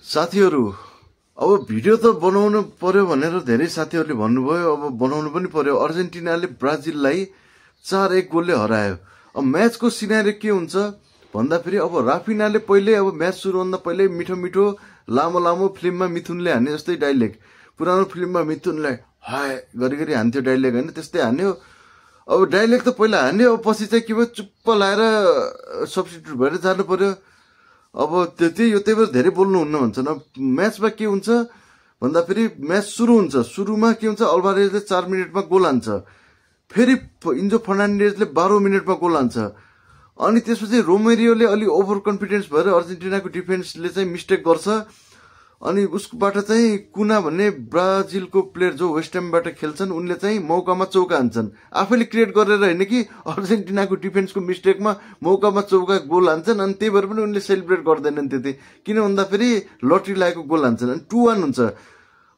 साथीहरु अब भिडियो त बनाउनु पर्यो भनेर धेरै साथीहरुले भन्नुभयो। अब बनाउनु पनि पर्यो। अर्जेन्टिनाले ब्राजिललाई 4-1 गोलले हरायो। अब म्याचको सिनारी के हुन्छ भन्दा फेरि अब राफिनाले पहिले अब म्याच सुरु भन्दा पहिले मिठो मिठो लामो लामो फिल्ममा मिथुनले हाने जस्तै डायलग, पुरानो फिल्ममा मिथुनलाई हाय गरी हान्थ्यो डायलग हैन, त्यस्तै हान्यो। अब डायलग त पहिला हान्यो, अब पछि चाहिँ के भयो चुप्प लाएर सब्स्टिट्युट भएर जानु पर्यो। अब त्यही भएर धेरै बोल्नु हुन्न भन्छन्। अब म्याचमा के हुन्छ भन्दा फेरि म्याच सुरु हुन्छ, सुरुमा के हुन्छ अल्भारेजले 4 मिनेटमा गोल हान्छ, फेरि इन्जो फर्नान्डेजले 12 मिनेटमा गोल हान्छ। अनि त्यसपछि रोमेरियोले अलि ओभर कन्फिडेन्स भएर अर्जेन्टिनाको डिफेन्सले चाहिँ मिस्टेक गर्छ। अनि उसबाट चाहिँ कुना भन्ने ब्राजिलको प्लेयर जो वेस्ट ह्यामबाट खेल्छन् उनले चाहिँ मौकामा चौका हान्छन्। आफैले क्रिएट गरेर हैन कि अर्जेन्टिनाको डिफेन्सको मिस्टेकमा मौकामा चौका गोल हान्छन्। अनि त्यही भएर पनि उनले सेलिब्रेट गर्दैनन् त्यति, किन भन्दा फेरि लटरी लागेको गोल हान्छन्। अनि 2-1 हुन्छ।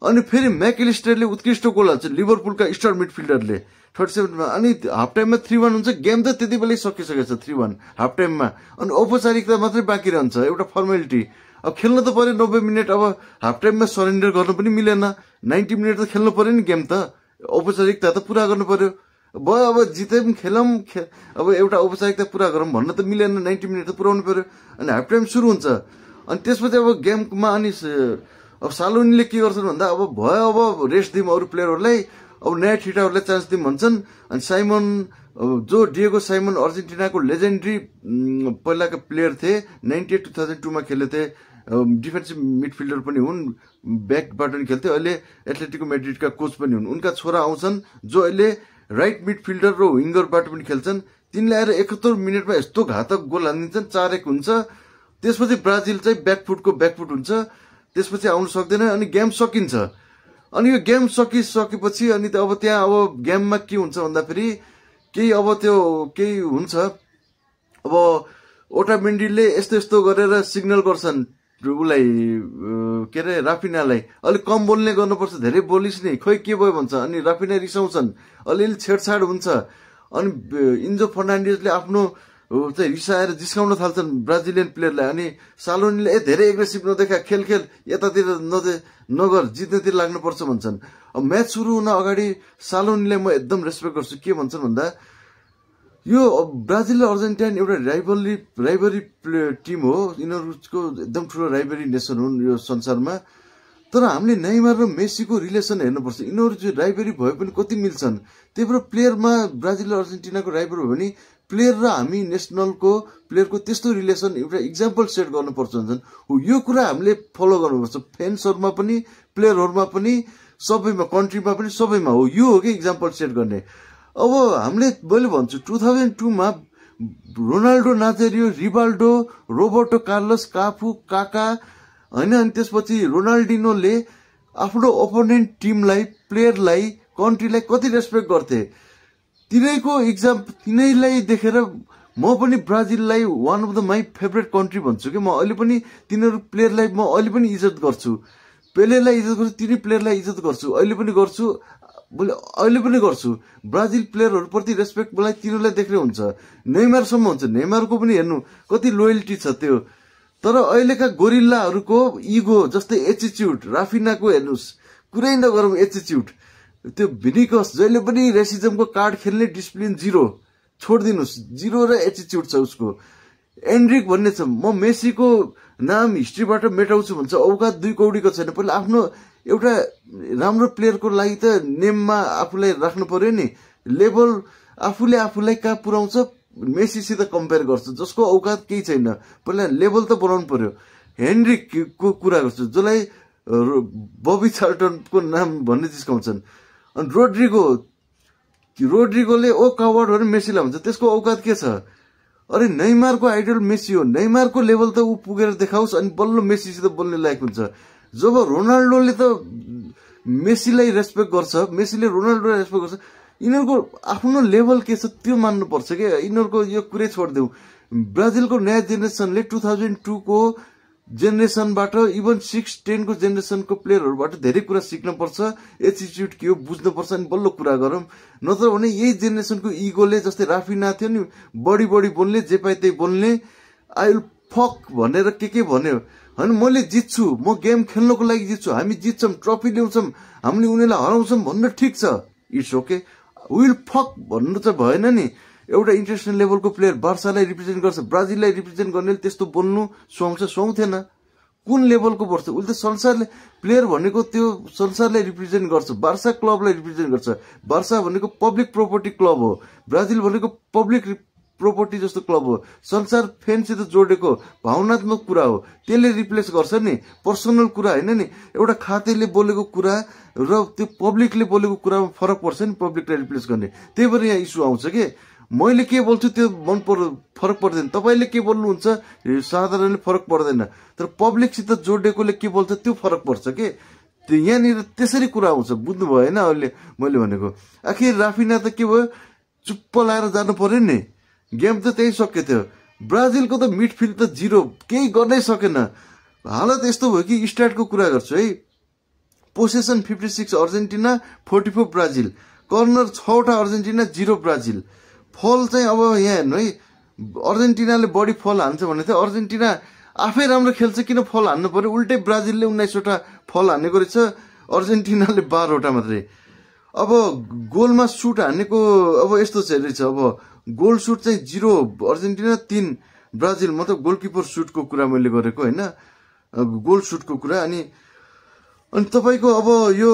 अनि फेरि म्याकलिस्टरले उत्कृष्ट गोल हान्छ, लिभरपुलका स्टार मिडफिल्डरले 37 मा। अनि हाफ टाइममा 3-1 हुन्छ। गेम त त्यति बेलै सकिसकेछ 3-1 हाफ टाइममा। अनि औपचारिकता मात्रै बाँकी रहन्छ, एउटा फर्मालिटी। अब खेल्न त पर्यो 90 मिनट। अब हाफ टाइममा सरेन्डर गर्न पनि मिलेन। 90 मिनट त खेल्नु पर्यो नि गेम त, औपचारिकता त पूरा गर्नु पर्यो। भयो अब जिते पनि खेलौँ, अब एउटा औपचारिकता पूरा गरौँ भन्न त मिलेन, 90 मिनट त पुऱ्याउनु पर्यो। अनि हाफ टाइम सुरु हुन्छ। अनि त्यसपछि अब गेममा अनि अब सालोनीले के गर्छन् भन्दा अब भयो अब रेस्ट दिउँ अरू प्लेयरहरूलाई, अब नयाँ ठिटाहरूलाई चान्स दिउँ भन्छन्। अनि साइमन जो डिएगो साइमन अर्जेन्टिनाको लेजेन्डरी पहिलाका प्लेयर थिए, 98-2002 मा खेले थिए, डिफेन्सिभ मिडफिल्डर पनि हुन्, ब्याकबाट पनि खेल्थे, अहिले एथलेटिको मैड्रिडका कोच पनि हुन्। उनका छोरा आउँछन् जो अहिले राइट मिडफिल्डर र विङ्गरबाट पनि खेल्छन्। तिनले आएर 71 मिनटमा यस्तो घातक गोल हानिदिन्छन्, 4-1 हुन्छ। त्यसपछि ब्राजिल चाहिँ ब्याकफुट हुन्छ, त्यसपछि आउन सक्दैन। अनि गेम सकिन्छ। अनि यो गेम सकिसकेपछि अनि अब त्यहाँ अब गेममा के हुन्छ भन्दा फेरि केही अब त्यो केही हुन्छ। अब ओटामेन्डीले यस्तो गरेर सिग्नल गर्छन् उसलाई, के अरे राफिनालाई, अलिक कम बोल्ने गर्नुपर्छ, धेरै बोलिस् नि, खोइ के भयो भन्छ। अनि राफिना रिसाउँछन्, अलिअलि छेडछाड हुन्छ। अनि इन्जो फर्नान्डेजले आफ्नो चाहिँ रिसाएर जिस्काउन थाल्छन् ब्राजिलियन प्लेयरलाई। अनि सालोनीले धेरै एग्रेसिभ नदेखा, खेल यतातिर नगर, जित्नेतिर लाग्नुपर्छ भन्छन्। अब म्याच सुरु हुन अगाडि सालोनीलाई म एकदम रेस्पेक्ट गर्छु। के भन्छन् भन्दा यो ब्राजिल र अर्जेन्टिना एउटा राइभरी टिम हो, यिनीहरूको एकदम ठुलो राइभरी नेसन हुन् यो संसारमा। तर हामीले नेइमार र मेसीको रिलेसन हेर्नुपर्छ। यिनीहरू चाहिँ राइभरी भए पनि कति मिल्छन्। त्यही भएर प्लेयरमा ब्राजिल र अर्जेन्टिनाको राइभर हो भने प्लेयर र हामी नेसनलको प्लेयरको त्यस्तो रिलेसन एउटा इक्जाम्पल सेट गर्नुपर्छ भन्छन्। यो कुरा हामीले फलो गर्नुपर्छ, फ्यान्सहरूमा पनि, प्लेयरहरूमा पनि, सबैमा, कन्ट्रीमा पनि, सबैमा हो। यो हो कि इक्जाम्पल सेट गर्ने। अब हामीले मैले भन्छु 2002 मा रोनाल्डो नाजेरियो, रिभाल्डो, रोबर्टो कार्लोस, काफू, काका हैन, अनि त्यसपछि रोनाल्डिनोले आफ्नो ओपोनेन्ट टिमलाई, प्लेयरलाई, कन्ट्रीलाई कति रेस्पेक्ट गर्थे। तिनैलाई देखेर म पनि ब्राजिललाई one of the my favourite country भन्छु कि म अहिले पनि तिनीहरू प्लेयरलाई म अहिले पनि इज्जत गर्छु। पेलेलाई इज्जत गर्छु, तिनी प्लेयरलाई इज्जत गर्छु, अहिले पनि गर्छु, अहिले पनि गर्छु। ब्राजिल प्लेयरहरूप्रति रेस्पेक्ट मलाई तिनीहरूलाई देख्ने हुन्छ। नेइमारसम्म हुन्छ, नेइमारको पनि हेर्नु कति लोयल्टी छ त्यो। तर अहिलेका गोरिल्लाहरूको इगो जस्तै एटिच्युड, राफिनाको हेर्नुहोस्, कुरै नगरौँ एटिच्युड, त्यो भिनिकस जहिले पनि रेसिजमको कार्ड खेल्ने, डिसिप्लिन जिरो, छोडिदिनुहोस्, जिरो र एटिच्युड छ उसको। एन्ड्रिक भन्ने छ, म मेसीको नाम हिस्ट्रीबाट मेटाउँछु भन्छ, औकात 2 कौडीको छैन। पहिला आफ्नो एउटा राम्रो प्लेयरको लागि त नेममा आफूलाई राख्नु पर्यो नि, लेभल आफूले आफूलाई कहाँ पुर्याउँछ, मेसीसित कम्पेयर गर्छ जसको औकात केही छैन। पहिला लेभल त बनाउनु पर्यो। हेनरिकको कुरा गर्छु, जसलाई बबी चार्ल्टनको नाम भन्ने जिस्काउँछन्। अनि रोड्रिगोले ओ कावर्ड भने मेसीलाई भन्छ, त्यसको औकात के छ। अरे नेइमारको आइडल मेसी हो, नेइमारको लेभल त ऊ पुगेर देखाओस् अनि बल्ल मेसीसित बोल्ने लायक हुन्छ। जब रोनाल्डोले त मेसीलाई रेस्पेक्ट गर्छ, मेसीले रोनाल्डोलाई रेस्पेक्ट गर्छ, यिनीहरूको आफ्नो लेभल के छ त्यो मान्नुपर्छ कि। यिनीहरूको यो कुरै छोडिदेऊ। ब्राजिलको नयाँ जेनेरेसनले 2002 को जेनेरेसनबाट, इभन 6-10 को जेनेरेसनको प्लेयरहरूबाट धेरै कुरा सिक्नुपर्छ। एटिच्युड के हो बुझ्नुपर्छ, अनि बल्ल कुरा गरौँ। नत्र भने यही जेनेरेसनको इगोले, जस्तै राफिना थियो नि, बढी बोल्ने, जे पाए त्यही बोल्ने, आई विल फक भनेर के भन्यो हैन मैले जित्छु म गेम खेल्नको लागि जित्छु हामी जित्छौं ट्रफी ल्याउँछौं हामीले उनीलाई हराउँछौं भन्न ठीक छ इट्स ओके विल फक भन्नु चाहिँ भएन नि एउटा इन्टरनेशनल लेभलको प्लेयर बार्सालाई रिप्रेजेन्ट गर्छ ब्राजिललाई रिप्रेजेन्ट गर्नेले त्यस्तो बोल्नु सुहाउँथेन कुन लेभलको पर्छ उसले संसारले प्लेयर भनेको त्यो संसारलाई रिप्रेजेन्ट गर्छ बार्सा क्लबलाई रिप्रेजेन्ट गर्छ बार्सा भनेको पब्लिक प्रोपर्टी क्लब हो ब्राजिल भनेको पब्लिक प्रोपर्टी जस्तो क्लब हो संसार फ्यानसित जोडेको भावनात्मक कुरा हो त्यसले रिप्लेस गर्छ नि पर्सनल कुरा हैन नि एउटा खातेले बोलेको कुरा र त्यो पब्लिकले बोलेको कुरामा फरक पर्छ नि पब्लिकलाई रिप्लेस गर्ने त्यही भएर यहाँ इस्यु आउँछ के मैले के बोल्छु त्यो फरक पर्दैन तपाईले के बोल्नुहुन्छ साधारणले फरक पर्दैन तर पब्लिकसित जोडेकोले के बोल्छ त्यो फरक पर्छ के यहाँनिर त्यसरी कुरा आउँछ बुझ्नु भयो हैन अहिले मैले भनेको आखिर राफिना त के भयो चुप्प लाएर जानु पर्यो नि गेम त त्यही सके थियो ब्राजिलको त मिडफिल्ड त जिरो केही गर्नै सकेन हालत यस्तो भयो कि स्टार्टको कुरा गर्छु है पोसेसन 56 अर्जेन्टिना 44 ब्राजिल कर्नर 6 वटा अर्जेन्टिना 0 ब्राजिल फल चाहिँ अब यहाँ हेर्नु है अर्जेन्टिनाले बढी फल हान्छ भने चाहिँ अर्जेन्टिना आफै राम्रो खेल्छ किन फल हान्नु पर्यो उल्टै ब्राजिलले 19 वटा फल हानेको रहेछ अर्जेन्टिनाले 12 वटा मात्रै अब गोलमा सुट हानेको अब यस्तो चाहिँ रहेछ अब गोल सुट चाहिँ 0 अर्जेन्टिना 3 ब्राजिल मतलब गोलकिपर सुटको कुरा मैले गरेको हैन गोल सुटको कुरा अनि तपाईको अब यो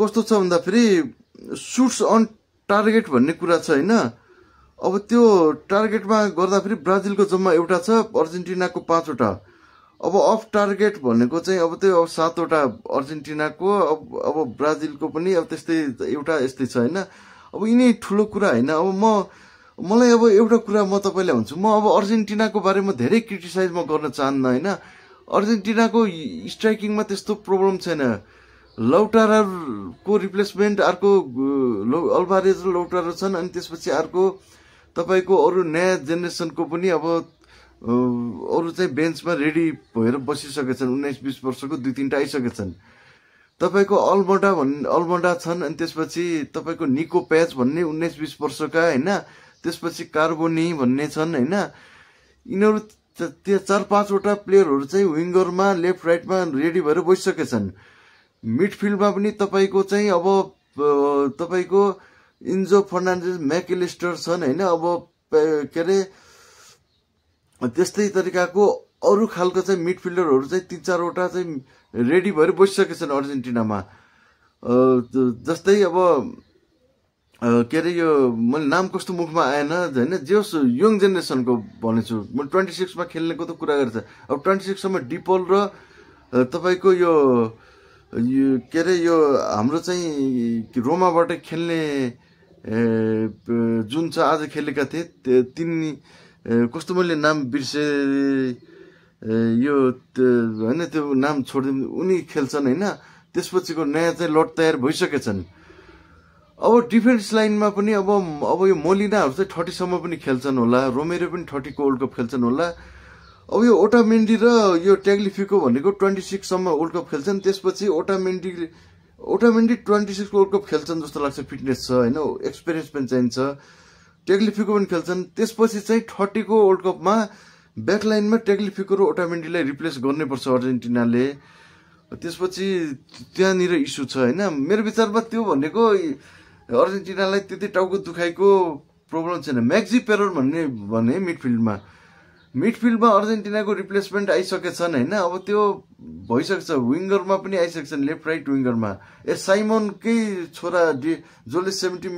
कस्तो छ भन्दा फेरि सुट्स अन टार्गेट भन्ने कुरा छ हैन अब त्यो टार्गेटमा गर्दा फेरि ब्राजिलको जम्मा एउटा छ अर्जेन्टिनाको 5 वटा अब अफ टार्गेट भनेको चाहिँ अब त्यो 7 वटा अर्जेन्टिनाको अब ब्राजिलको पनि अब त्यस्तै एउटा यस्तै छ हैन अब यिनी ठुलो कुरा हैन अब मलाई अब एउटा कुरा म तपाईलाई भन्छु म अब अर्जेन्टिनाको बारेमा धेरै क्रिटिसाइज म गर्न चाहन्न हैन अर्जेन्टिनाको स्ट्राइकिङमा त्यस्तो प्रब्लम छैन लौटाराको रिप्लेसमेन्ट अर्को अल्भारेज र लौटारा छन् अनि त्यसपछि अर्को तपाईको अरु नयाँ जेनेरेसनको पनि अब अरु चाहिँ बेन्चमा रेडी भएर बसिसकेछन् 19-20 वर्षको 2-3टा आइसकेछन् तपाईको अल्मोडा छन् अनि त्यसपछि तपाईको निको प्याच भन्ने 19-20 वर्षका हैन त्यसपछि कार्बोनी भन्ने छन् हैन यिनीहरु त्यो 4-5 वटा प्लेयरहरु चाहिँ विंगरमा लेफ्ट राइटमा रेडी भएर बसिसकेछन् मिडफिल्डमा पनि तपाईको चाहिँ अब तपाईको इन्जो फर्नान्डेज मैकेलिस्टर छन् हैन अब के रे त्यस्तै तरिकाको अरु खालको चाहिँ मिडफिल्डरहरु चाहिँ 3-4 वटा चाहिँ रेडी भएर बसिसकेछन् अर्जेन्टिनामा जस्तै अब के रे यो मैले नाम कस्तो मुखमा आएन हैन जोस यङ जेनेरेसनको भनेछु म 26 मा खेल्नेको त कुरा गर्छ अब 26 सम्म डिपोल र तपाईको यो के रे यो हाम्रो चाहिँ रोमाबाट खेल्ने जुन छ आज खेलेका थिए तीन कस्तो मैले नाम बिर्से यो हैन त्यो नाम छोड्दिम उनी खेल्छन् हैन त्यसपछिको नयाँ चाहिँ लट तयार भइसकेछन् अब डिफेन्स लाइनमा पनि अब यो मोलिनाहरु चाहिँ 30 सम्म पनि खेल्छन् होला रोमेरो पनि 30 को वर्ल्ड कप खेल्छन् होला अब यो ओटामेन्डी र यो ट्याग्लिफिको भनेको 26 सम्म वर्ल्ड कप खेल्छन् त्यसपछि ओटामेन्डी 26 को वर्ल्ड कप खेल्छन् जस्तो लाग्छ फिटनेस छ हैन एक्सपिरियन्स पनि चाहिन्छ ट्याग्लिफिको पनि खेल्छन् त्यसपछि चाहिँ 30 को वर्ल्ड कपमा ब्याकलाइनमा ट्याग्लिफिको र ओटामेन्डीलाई रिप्लेस गर्नै पर्छ अर्जेन्टिनाले त्यसपछि त्यहाँनिर इस्यु छ हैन मेरो विचारमा त्यो भनेको अर्जेन्टिनालाई त्यति टाउको दुखाइको प्रब्लम छैन म्याक्सी पेरोर भन्ने मिडफिल्डमा अर्जेन्टिनाको रिप्लेसमेन्ट आइसकेछन् हैन अब त्यो भइसकेछ विंगरमा पनि आइसकेछन् लेफ्ट राइट विंगरमा साइमनकै छोरा जसले 71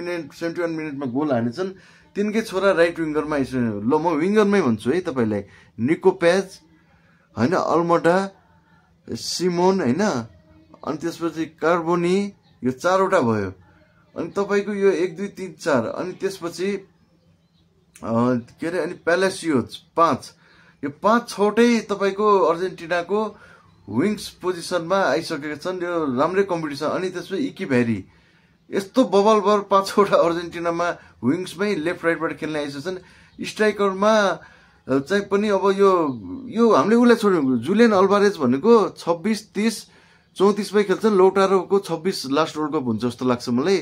मिनेटमा गोल हानेछन् तिनकै छोरा राइट विंगरमा आइसक्यो ल म विंगरमै भन्छु है तपाईलाई निको प्याज हैन अल्मोडा सिमोन हैन अनि त्यसपछि कार्बोनी यो 4 वटा भयो अनि तपाईको यो 1 2 3 4 अनि त्यसपछि के रे अनि प्यालासियोज 5 यो 5-6 वटै तपाईको अर्जेन्टिनाको विंग्स पोजिसनमा आइसकेका छन् यो राम्रै कम्पिटिसन अनि त्यसपछि इकी भ्यारी यस्तो बबलबर 5 वटा अर्जेन्टिनामा विंग्समै लेफ्ट राइटबाट खेल्न आइसकेछन् स्ट्राइकरमा चाहिँ पनि अब यो हामीले उलाई छोड्यौं जुलियन अल्भारेज भनेको 26 30 34 मै खेल्छन् लौटारोको 26 लास्ट वर्ल्ड कप हुन्छ जस्तो लाग्छ मलाई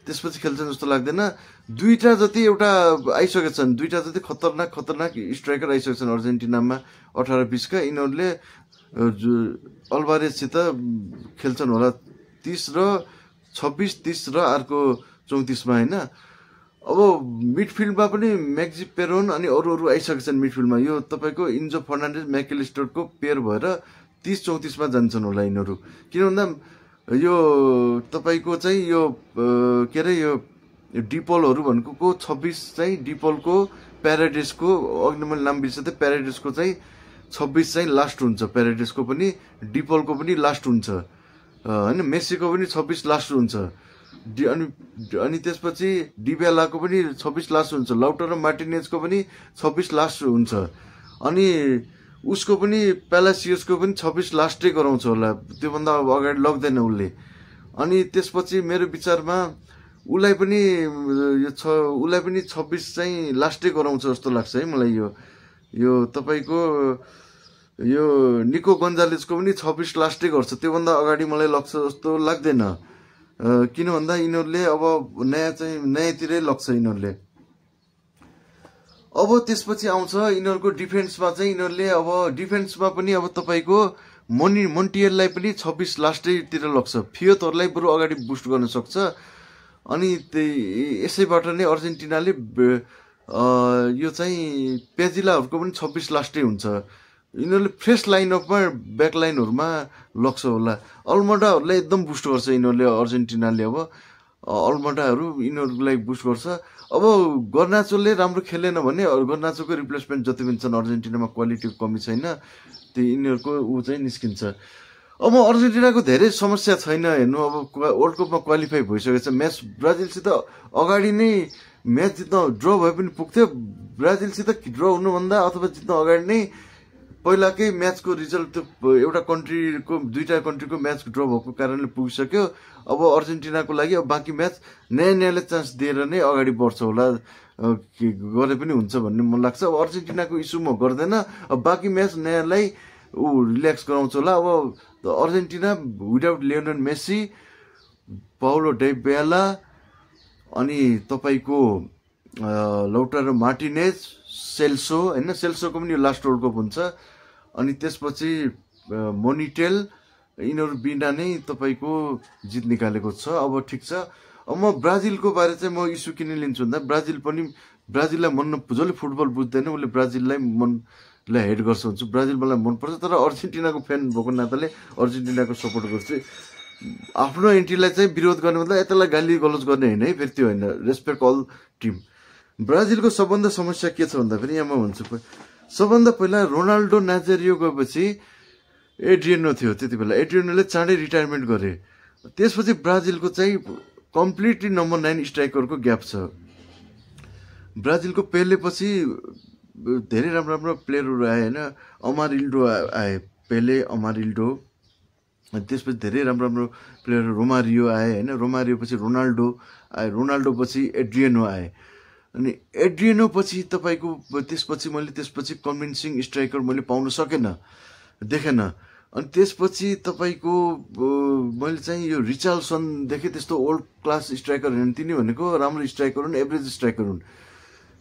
त्यसपछि खेल्छन् जस्तो लाग्दैन। दुईटा जति एउटा आइसकेछन्, दुईटा जति खतरनाक स्ट्राइकर आइसकेछन् अर्जेन्टिनामा 18-20 का। यिनीहरूले अल्भारेजसित खेल्छन् होला 30 र 26, 30 र अर्को 34 मा हैन। अब मिडफिल्डमा पनि मैक्सी पेरोन अनि अरू आइसकेछन् मिडफिल्डमा। यो तपाईको इन्जो फर्नान्डेज मैकेलिस्टरको पेयर भएर 30-34 मा जान्छन् होला यिनीहरू। किन भन्दा यो तपाईको चाहिँ यो के अरे यो डिपोलहरू भनेको 26 चाहिँ डिपोलको, प्याराडेसको, अघि मैले नाम बिर्सेँ, प्याराडेसको चाहिँ 26 चाहिँ लास्ट हुन्छ, प्याराडेसको पनि डिपोलको पनि लास्ट हुन्छ हैन, मेसीको पनि 26 लास्ट हुन्छ, अनि त्यसपछि डिबेलाको पनि 26 लास्ट हुन्छ, लाउटारो मार्टिनेजको पनि 26 लास्ट हुन्छ, अनि उसको पनि प्यालासियसको पनि 26 लास्टै गराउँछ होला, त्योभन्दा अगाडि लग्दैन उसले। अनि त्यसपछि मेरो विचारमा उसलाई पनि 26 चाहिँ लास्टै गराउँछ जस्तो लाग्छ है मलाई। यो तपाईको यो निको गन्जालेजको पनि 26 लास्टै गर्छ, त्योभन्दा अगाडि मलाई लाग्छ जस्तो लाग्दैन। किन भन्दा यिनीहरूले अब नयाँतिरै लग्छ यिनीहरूले। अब त्यसपछि आउँछ यिनीहरूको डिफेन्समा चाहिँ, यिनीहरूले अब डिफेन्समा पनि अब तपाईको मोन्टियललाई पनि 26 लास्टैतिर लग्छ, फियोतहरूलाई बरु अगाडि बुस्ट गर्न सक्छ। अनि यसैबाट नै अर्जेन्टिनाले यो चाहिँ पेजिलाहरूको पनि 26 लास्टै हुन्छ। यिनीहरूले फ्रेस लाइनअपमा ब्याक लाइनहरूमा लग्छ होला। अल्मोडाहरूलाई एकदम बुस्ट गर्छ यिनीहरूले, अर्जेन्टिनाले अब अल्मोडाहरू यिनीहरूलाई बुस्ट गर्छ। अब गर्नाचोले राम्रो खेलेन भने गर्नाचोको रिप्लेसमेन्ट जति पनि छन् अर्जेन्टिनामा क्वालिटीको कमी छैन, त्यो यिनीहरूको चाहिँ निस्किन्छ। अब अर्जेन्टिनाको धेरै समस्या छैन हेर्नु, अब वर्ल्ड कपमा क्वालिफाई भइसकेको छ। म्याच ब्राजिलसित अगाडि नै म्याच जित्न ड्र भए पनि पुग्थ्यो। ब्राजिलसित ड्र हुनुभन्दा अथवा जित्न अगाडि नै पहिलाकै म्याचको रिजल्ट एउटा कन्ट्रीको, दुईटा कन्ट्रीको म्याच ड्र भएको कारणले पुगिसक्यो। अब अर्जेन्टिनाको लागि अब बाँकी म्याच नयाँले चान्स दिएर नै अगाडि बढ्छ होला, गरे पनि हुन्छ भन्ने मन लाग्छ। अब अर्जेन्टिनाको इस्यु म गर्दैन, अब बाँकी म्याच नयाँलाई रिल्याक्स गराउँछ होला। अब Argentina without Lionel Messi, Paulo Dybala, अनि तपाईको लाउटारो मार्टिनेज, सेल्सो हैन, सेल्सोको पनि लास्ट वर्ल्ड कप हुन्छ। अनि त्यसपछि मोनिटेल, यिनीहरू बिना नै तपाईको जित निकालेको छ। अब ठिक छ, अब म ब्राजिलको बारे चाहिँ म इस्यु किन लिन्छु भन्दा ब्राजिललाई जसले फुटबल बुझ्दैन उसले ब्राजिललाई हेड गर्छ हुन्छ। ब्राजिल मलाई मनपर्छ, तर अर्जेन्टिनाको फ्यान भएको नाताले अर्जेन्टिनाको सपोर्ट गर्छु। आफ्नो एन्टीलाई चाहिँ विरोध गर्ने मतलब यतालाई गाली गलोज गर्ने होइन है, फेरि त्यो होइन, रेस्पेक्ट अल टिम। ब्राजिलको सबभन्दा समस्या के छ भन्दा फेरि यहाँ म भन्छु, सबभन्दा पहिला रोनाल्डो नाजेरियो गएपछि एड्रियनो थियो, त्यति बेला एड्रियनोले चाँडै रिटायरमेन्ट गरे। त्यसपछि ब्राजिलको चाहिँ कम्प्लिटली नम्बर 9 स्ट्राइकरको ग्याप छ। ब्राजिलको पेलेपछि धेरै राम्रो प्लेयरहरू आए होइन, अमारिल्डो आए, पेले, अमारिल्डो, अनि त्यसपछि धेरै राम्रो प्लेयरहरू, रोमारियो आए होइन, रोमारियो पछि रोनाल्डो आए, रोनाल्डो पछि एड्रियनो आए। अनि एड्रियनो पछि तपाईको त्यसपछि कन्भिन्सिङ स्ट्राइकर मैले पाउन देखेन। अनि त्यसपछि तपाईको मैले चाहिँ यो रिचार्लसन देखेँ, त्यस्तो ओल्ड क्लास स्ट्राइकर होइन, तिनी भनेको राम्रो स्ट्राइकर हुन्, एभरेज स्ट्राइकर हुन्।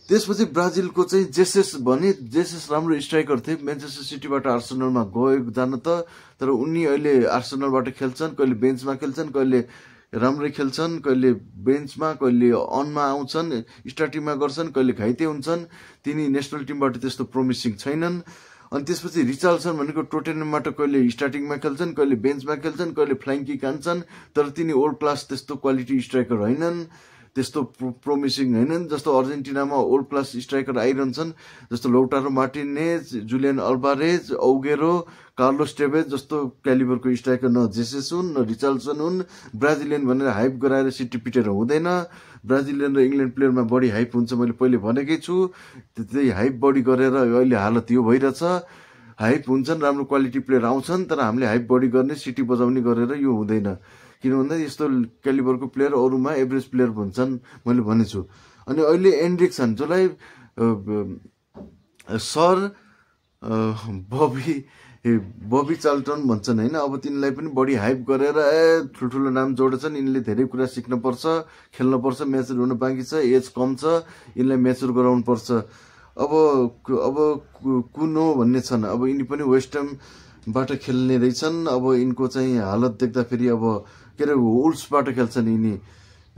त्यसपछि ब्राजिलको चाहिँ जेसेस राम्रो स्ट्राइकर थिए, म्यान्चेस्टर सिटीबाट आर्सेनलमा गयो जान त, तर उनी अहिले आर्सेनलबाट खेल्छन्, कहिले बेन्चमा खेल्छन्, कहिले राम्रै खेल्छन्, कहिले बेन्चमा, कहिले अनमा आउँछन्, स्टार्टिङमा गर्छन्, कहिले घाइते हुन्छन्। तिनी नेसनल टिमबाट त्यस्तो प्रोमिसिङ छैनन्। अनि त्यसपछि रिचार्लसन भनेको टोटेनमबाट कहिले स्टार्टिङमा खेल्छन्, कहिले बेन्चमा खेल्छन्, कहिले फ्लाइङ किक हान्छन्, तर तिनी ओल्ड क्लास त्यस्तो क्वालिटी स्ट्राइकर होइनन्, त्यस्तो प्रोमिसिङ होइनन्। जस्तो अर्जेन्टिनामा ओल्ड क्लास स्ट्राइकर आइरहन्छन्, जस्तो लाउटारो मार्टिनेज, जुलियन अल्भारेज, औगेरो, कार्लोस टेभेज जस्तो क्यालिबरको स्ट्राइकर न जेसेस हुन्, न रिचार्लसन हुन्। ब्राजिलियन भनेर हाइप गराएर सिटी पिटेर हुँदैन। ब्राजिलियन र इङ्ल्यान्ड प्लेयरमा बढी हाइप हुन्छ, मैले पहिले भनेकै छु। त्यही हाइप बढी गरेर अहिले हालत यो भइरहेछ। हाइप हुन्छन्, राम्रो क्वालिटी प्लेयर आउँछन्, तर हामीले हाइप बढी गर्ने, सिटी बजाउने गरेर यो हुँदैन। किन भन्दा यस्तो क्यालिबरको प्लेयर अरूमा एभरेज प्लेयर हुन्छन्, मैले भनेछु। अनि अहिले एन्ड्रिक्सन, जसलाई सर बबी बबी चार्ल्टन भन्छन् होइन। अब तिनलाई पनि बढी हाइप गरेर ठुल्ठुलो नाम जोडेछन्, यिनले धेरै कुरा सिक्न पर्छ, खेल्न पर्छ, म्याचर हुन बाँकी छ, एज कम छ, यिनलाई म्याचर गराउनु पर्छ। अब कुनो भन्ने छन्, अब यिनी पनि वेस्ट बाट खेल्ने रहेछन्। अब यिनको चाहिँ हालत देख्दाखेरि अब के अरे वुल्सबाट खेल्छन् यिनी।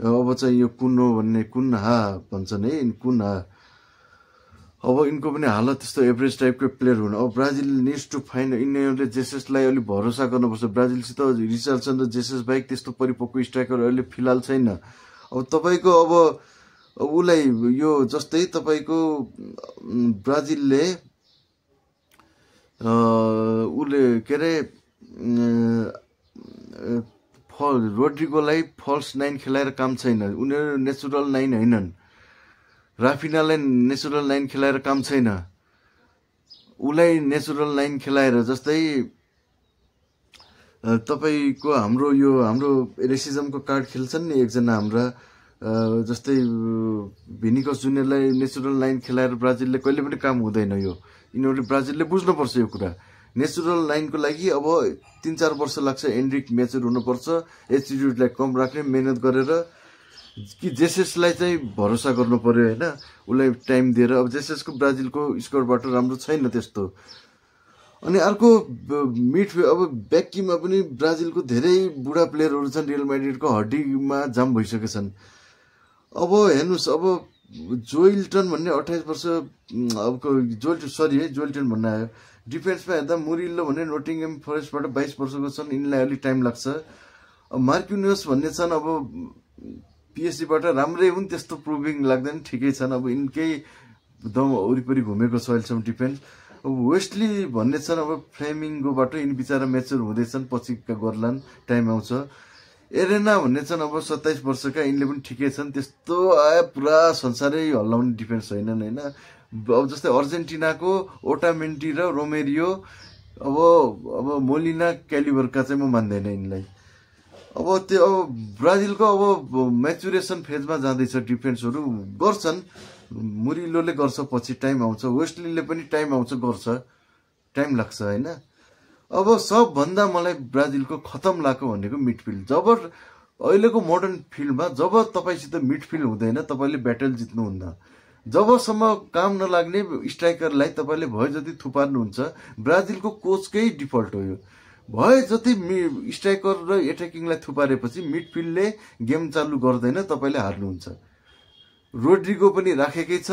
अब चाहिँ यो कुनो भन्ने कुनहा भन्छन् है, कुनहा। अब यिनको पनि हालत त्यस्तो एभरेज टाइपको प्लेयर हुनु। अब ब्राजिल निड्स टु फाइन्ड, यिनीहरूले जेससलाई अलिक भरोसा गर्नुपर्छ। ब्राजिलसित रिचार्डसन र जेसस बाहेक त्यस्तो परिपक्व स्ट्राइकर अहिले फिलहाल छैन। अब तपाईँको अब उसलाई यो जस्तै तपाईँको ब्राजिलले उसले के अरे रोड्रिगोलाई फल्स 9 खेलाएर काम छैन। उनीहरू नेचुरल 9 होइनन्। राफिनालाई नेचुरल 9 खेलाएर काम छैन। उसलाई नेचुरल 9 खेलाएर, जस्तै तपाईँको हाम्रो रेसिजमको कार्ड खेल्छन् नि एकजना हाम्रा, जस्तै भिनिकस जुनियरलाई नेचुरल 9 खेलाएर ब्राजिलले कहिले पनि काम हुँदैन। यो यिनीहरूले ब्राजिलले बुझ्नुपर्छ यो कुरा। नेचुरल 9 को लागि अब 3-4 वर्ष लाग्छ। एन्ड्रिक म्याचर हुनुपर्छ, एटिट्युडलाई कम राख्ने, मेहनत गरेर कि जेससलाई चाहिँ भरोसा गर्नु पर्यो होइन, उसलाई टाइम दिएर। अब जेससको ब्राजिलको स्कोरबाट राम्रो छैन त्यस्तो। अनि अर्को मिडफिल्ड, अब ब्याककीमा पनि ब्राजिलको धेरै बुढा प्लेयरहरू छन्, रियल म्याड्रिडको हड्डीमा जाम भइसकेछन्। अब हेर्नुहोस्, अब जोइल्टन भन्ने 28 वर्ष, अब जोइल्टन भन्न आयो। डिफेन्समा हेर्दा मुरिल्लो भन्ने नोटिङहम फरेस्टबाट 22 वर्षको छन्, यिनलाई अलिक टाइम लाग्छ। अब मार्किन्योस भन्ने छन्, अब पिएसजीबाट राम्रै हुन्, त्यस्तो प्रुभिङ लाग्दैन, ठिकै छन्। अब यिनकै दम वरिपरि घुमेको छ अहिलेसम्म डिफेन्स। अब वेस्टली भन्ने छन्, अब फ्लेमिङ्गोबाट, यिनी बिचरा म्याचर हुँदैछन्, पछि गर्लान्, टाइम आउँछ। एरेना भन्ने छन्, अब 27 वर्षका, यिनले पनि ठिकै छन्, त्यस्तो पुरा संसारै हल्लाउने डिफेन्स होइनन् होइन। अब जस्तै अर्जेन्टिनाको ओटामेन्टी र रोमेरियो, अब मोलिना क्यालिबरका चाहिँ म मान्दैन यिनलाई। अब त्यो अब ब्राजिलको अब म्याचुरेसन फेजमा जाँदैछ, डिफेन्सहरू गर्छन्, मुरिलोले गर्छ, पछि टाइम आउँछ, वेस्टलीले पनि टाइम आउँछ, गर्छ, टाइम लाग्छ होइन। अब सबभन्दा मलाई ब्राजिलको खतम लाग्यो भनेको मिडफिल्ड। जब अहिलेको मोडर्न फिल्डमा जब तपाईँसित मिडफिल्ड हुँदैन, तपाईँले ब्याटल जित्नुहुन्न। जबसम्म काम नलाग्ने स्ट्राइकरलाई तपाईँले भए जति थुपार्नुहुन्छ, ब्राजिलको कोचकै डिफल्ट हो यो। भए जति स्ट्राइकर र एट्याकिङलाई थुपारेपछि मिडफिल्डले गेम चालु गर्दैन, तपाईँले हार्नुहुन्छ। रोड्रिगो पनि राखेकै छ,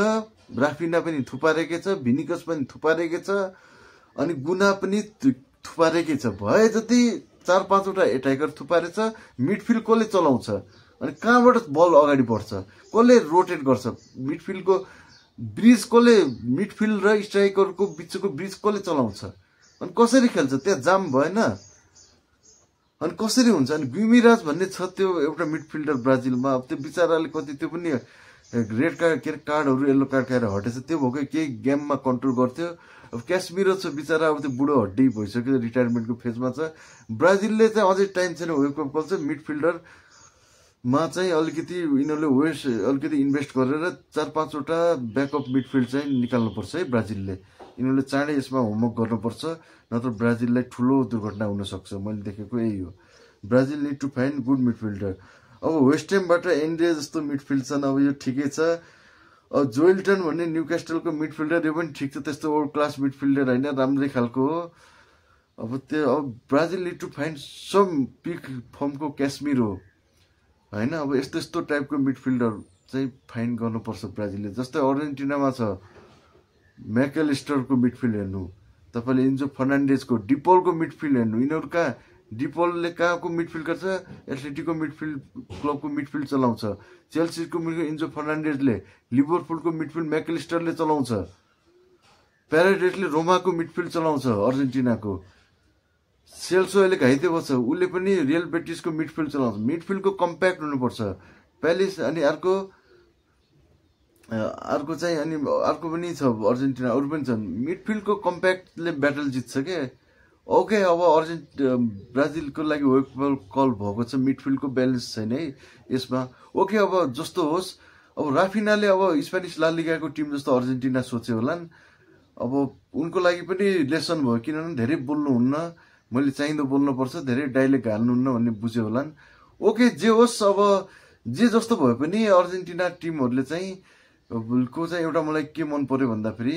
राफिना पनि थुपारेकै छ, भिनिकस पनि थुपारेकै छ, अनि गुना पनि थुपारेकै छ। भए जति 4-5 वटा एट्याकर थुपारेछ, मिडफिल्ड कसले चलाउँछ, अनि कहाँबाट बल अगाडि बढ्छ, कसले रोटेट गर्छ, मिडफिल्डको ब्रिज कसले, मिडफिल्ड र स्ट्राइकरको बिचको ब्रिज कसले चलाउँछ, अनि कसरी खेल्छ, त्यहाँ जाम भएन, अनि कसरी हुन्छ। अनि गुमिराज भन्ने छ त्यो एउटा मिडफिल्डर ब्राजिलमा, अब त्यो बिचराले कति, त्यो पनि रेड कार्ड के अरे कार्डहरू येल्लो कार्ड खाएर हटेछ, त्यो भएको केही गेममा कन्ट्रोल गर्थ्यो। अब क्यासमिरो छ बिचरा, अब त्यो बुढो हड्डी भइसक्यो, रिटायरमेन्टको फेजमा छ। ब्राजिलले चाहिँ अझै टाइम छैन वेकअप कल चाहिँ मिडफिल्डरमा चाहिँ अलिकति यिनीहरूले अलिकति इन्भेस्ट गरेर 4-5 वटा ब्याकअप मिडफिल्ड चाहिँ निकाल्नुपर्छ है ब्राजिलले। यिनीहरूले चाँडै यसमा होमवर्क गर्नुपर्छ, नत्र ब्राजिललाई ठुलो दुर्घटना हुनसक्छ। मैले देखेको यही हो। Brazil need to find good midfielder. अब वेस्ट हेमबाट एन्ड्रे जस्तो मिडफिल्ड छन्, अब यो ठिकै छ। अब जोइल्टन भन्ने न्युक्यास्टलको मिडफिल्डर, यो पनि ठिक छ, त्यस्तो वर्ल्ड क्लास मिडफिल्डर होइन, राम्रै खालको हो। अब Brazil need to find some pick फर्मको क्यासमिरो होइन। अब यस्तो टाइपको मिडफिल्डर चाहिँ फाइन्ड गर्नुपर्छ ब्राजिलले। जस्तै अर्जेन्टिनामा छ म्याकेलिस्टरको मिडफिल्ड हेर्नु, तपाईँले इन्जो फर्नान्डेजको, डिपोलको मिडफिल्ड हेर्नु, यिनीहरू कहाँ, डिपोलले कहाँको मिडफिल्ड गर्छ, एथलेटिकको मिडफिल्ड क्लबको मिडफिल्ड चलाउँछ। चेल्सीको मिडफिल्ड इन्जो फर्नान्डेजले, लिभरपुलको मिडफिल्ड म्याकेलिस्टरले चलाउँछ, प्याराडेसले रोमाको मिडफिल्ड चलाउँछ अर्जेन्टिनाको। सेल्सो अहिले घाइते बस्छ, उसले पनि रियल बेटिसको मिडफिल्ड चलाउँछ। मिडफिल्डको कम्प्याक्ट हुनुपर्छ प्यालिस। अनि अर्को चाहिँ अनि अर्को पनि छ अर्जेन्टिना, अरू पनि छन्, मिडफिल्डको कम्प्याक्टले ब्याटल जित्छ के। ओके, अब ब्राजिलको लागि वेकअप कल भएको छ, मिडफिल्डको ब्यालेन्स छैन है यसमा। ओके, अब जस्तो होस्, अब राफिनाले अब स्पेनिस ला लिगाको टिम जस्तो अर्जेन्टिना सोच्यो होलान्, अब उनको लागि पनि लेसन भयो, किनभने धेरै बोल्नुहुन्न, मैले चाहिँदो बोल्नुपर्छ, धेरै डाइलेक्ट हाल्नुहुन्न भन्ने बुझ्यो होलान्। ओके, जे होस्, अब जे जस्तो भए पनि अर्जेन्टिना टिमहरूले चाहिँ को चाहिँ एउटा मलाई के मन पर्यो भन्दाखेरि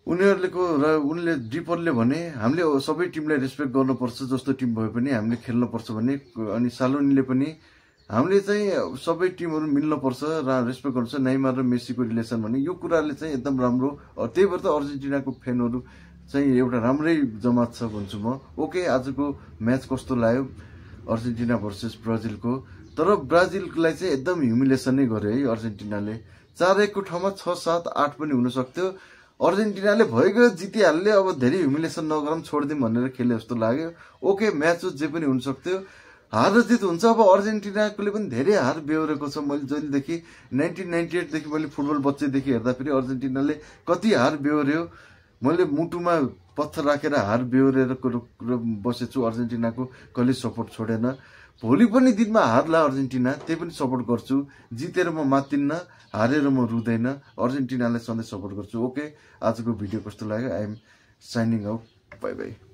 उनले डिपरले भने हामीले सबै टिमलाई रेस्पेक्ट गर्नुपर्छ, जस्तो टिम भए पनि हामीले खेल्नुपर्छ भने, अनि सालोनीले पनि हामीले चाहिँ सबै टिमहरू मिल्नुपर्छ र रेस्पेक्ट गर्नुपर्छ, नेइमार र मेसीको रिलेसन भने यो कुराले चाहिँ एकदम राम्रो। त्यही भएर त अर्जेन्टिनाको फ्यानहरू चाहिँ एउटा राम्रै जमात छ भन्छु म। ओके, आजको म्याच कस्तो लाग्यो अर्जेन्टिना भर्सेस ब्राजिलको? तर ब्राजिललाई चाहिँ एकदम ह्युमिलेसन नै गर्यो है अर्जेन्टिनाले। 4-1 को ठाउँमा 6-7-8 पनि हुन सक्थ्यो। अर्जेन्टिनाले भइगयो, जितिहाल्यो, अब धेरै ह्युमिलेसन नगरौँ, छोडिदिउँ भनेर खेले जस्तो लाग्यो। ओके, म्याच जे पनि हुन सक्थ्यो, हार र जित हुन्छ। अब अर्जेन्टिनाकोले पनि धेरै हार बेहोरेको छ। मैले जहिलेदेखि 1998 देखि मैले फुटबल बच्चैदेखि हेर्दाखेरि अर्जेन्टिनाले कति हार बेहोर्यो, मैले मुटुमा पत्थर राखेर हार बेहोरेर बसेछु। अर्जेन्टिनाको कहिले सपोर्ट छोडेन। भोलि पनि दिनमा हार्ला अर्जेन्टिना, त्यही पनि सपोर्ट गर्छु। जितेर म मात्तिन्न, हारेर म रुँदैन, अर्जेन्टिनालाई सधैँ सपोर्ट गर्छु। ओके, आजको भिडियो कस्तो लाग्यो? I am signing out, bye by.